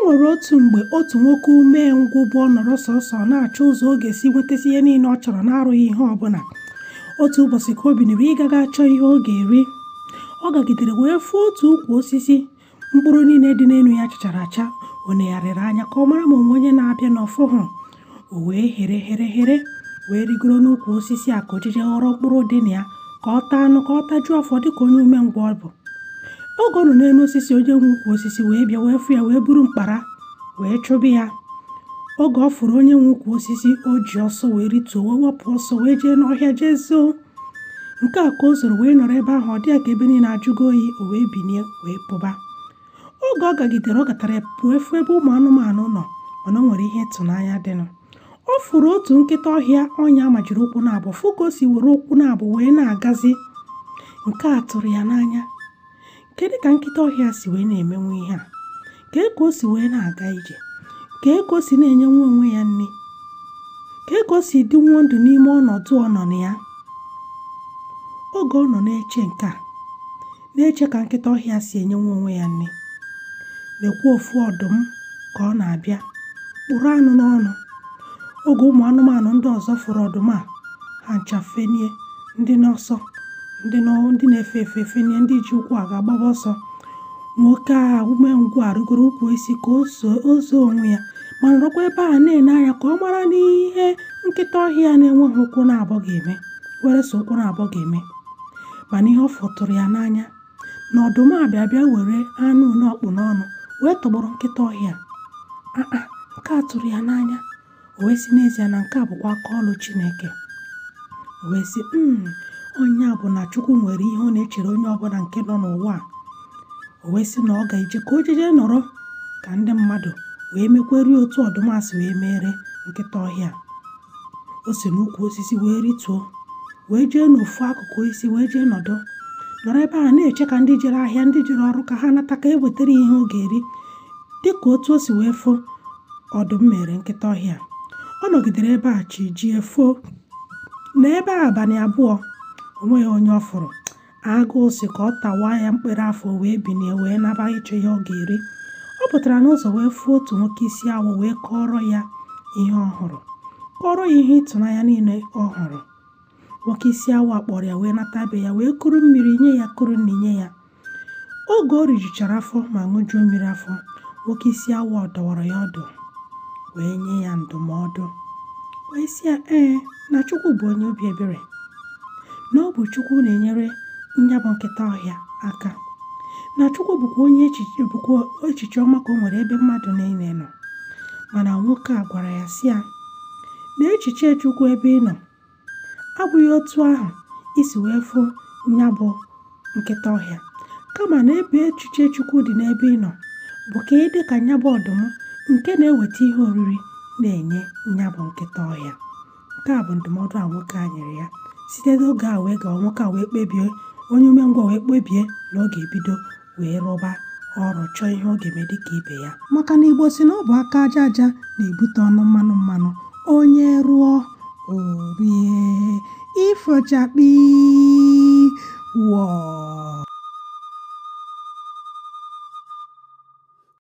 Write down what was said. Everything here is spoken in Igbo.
Nwere otu mgbe otu nwoke umengwụ bụ ọ nọrọ sọsọ na-achọ ụzọ ọ ga-esi nwetasi ihe niile ọ chọrọ na-arụghị ihe ọbụla. Otu ụbọchị ka o biniri ịgaga achọ ihe ọ ga-eri. Ọ gagidere wee fụọ otu ukwu osisi, mkpụrụ niile dị n'elu ya chachara acha. O negharịrị anya ka ọ mara ma onwe onye na-abịa n'ọfụhụ. O wee here here here wee rigoro n'ukwu osisi a ka o jeje ghọrọ mkpụrụ dị na ya ka ọ taa anụ, ka ọ tajuo afọ dịka onye umengwụ ọ bụ. Oge ọ nọ n'elu osisi, onye nwe ukwu osisi wee bịa wee fụ ya, wee buru mkpara wee chụba ya. Oge ọ fụrụ onye nwe ukwu osisi, o ji ọsọ wee rituo, wee wepụ ọsọ wee jee n'ọhịa jee zoo. Nke a ka o zoro wee nọrọ ebe ahụ, ọ dị ya ka ebe niile ajụgo oyi. O wee binie wee pụba. Oge ọ gagidere, ọ gatara pụọ efu ebe ụmụ anụmanụ nọ, mana o nwere ihe ịtụnanya dịnụ. Ọ fụrụ otu nkịta ọhịa ọnya majiri ụkwụ na-abụ, fụ ka o si were ụkwụ na-abụ wee na-agazi. Nke a tụrụ ya n'anya. Kedu ka nkịta ọhịa si wee na-emenwu ihe a? Kee ka o si wee na-aga ije? Kee ka o si na-enyenwu onwe ya nri? Kee ka o si dịnwuo ndụ n'ime ọnọdụ ọ nọ na ya? Oge ọ nọ na-eche nke a, na-eche ka nkịta ọhịa si enyenwu onwe ya nri, lekwa ofu ọdụm ka ọ na-abịa kpụrụ anụ n'ọnụ. Oge ụmụ anụmanụ ndị ọzọ fụrụ ọdụm a, ha ncha fenie, ndị n'ọsọ, ndị na-efe efe fenie, ndị ji ụkwụ aga gbaba ọsọ. Nwoke a umengwụ a rịgoro ukwu osisi ka o zoo onwe ya, ma nọrọkwa ebe a na-ene anya ka ọ mara n'ihe nkịta ọhịa na-enweghị ụkwụ na-abọ ga-eme, were so ụkwụ na-abọ ga-eme. Mana ihe ọ fọtụrụ ya n'anya na ọdụm a bịa bịa were anụ n'ọkpụ n'ọnụ wee tọgbọrọ nkịta ọhịa. Aa, nke a tụrụ ya n'anya. O wee sị n'ezie na nke a bụkwa aka ọlụ Chineke. O wee sị, onye a bụ na Chukwu nwere ihe ọ na-echere onye ọbụla nke nọ n'ụwa a. O wee sị na ọ ga-eje ka o jeje nọrọ ka ndị mmadụ wee mekwerie otu ọdụm a si wee mere nkịta ọhịa. O si n'ukwu osisi wee rituo, wee jee n'ofu akụkụ osisi wee jee nọdụ, nọrọ ebe a na-eche ka ndị jere ahịa, ndị jere ọrụ ka ha nata ka e wetara ihe ọ ga-eri, dịka otu o si wee fụ ọdụm mere nkịta ọhịa. Ọ nọgidere ebe a chi jie foo. Na ebe a abalị abụọ, o nweghị onye ọ fụrụ. Agụụ si ka ọ tawa ya mkpịrị afọ, wee binie wee naba ịchọ ihe ọ ga-eri. Ọ pụtara n'ụzọ wee fụ otu nwoke isi awọ, wee kọọrọ ya ihe ọ hụrụ, kọọrọ ya ihe ịtụnanya niile ọ hụrụ. Nwoke isi awọ a kpọrọ ya wee nata be ya, wee kuru mmiri nye ya, kuru nri nye ya. Oge o rijuchara afọ ma ṅụjuo mmiri afọ, nwoke isi awọ dọwara ya ọdụ wee nye ya ndụmọdụ, wee sị ya ee, na Chukwu bụ onye obi ebere, na ọ bụ Chukwu na-enyere ya bụ nkịta ọhịa aka, na Chukwu bụkwa onye echiche, bụkwa echiche ọma ka o nwere ebe mmadụ niile nọ. Mana nwoke a gwara ya sị ya na echiche Chukwu ebe ị nọ abụghị otu ahụ isi wee fụ ya bụ nkịta ọhịa, kama na ebe echiche Chukwu dị n'ebe ị nọ bụ ka ị dị ka ya bụ ọdụm nke na-eweta ihe oriri na-enye ya bụ nkịta ọhịa. Nke a bụ ndụmọdụ a nwoke a nyere ya. Site n'oge a wee gawa, nwoke a wee kpebie, onye umengwụ wee kpebie na ọ ga-ebido wee rụba ọrụ, chọọ ihe ọ ga-eme dịka ibe ya. Maka na Igbo si na ọ bụ aka aja aja na-ebute ọnụ mmanụ mmanụ. Onye rụọ o rie. Ifochakpi wọọ.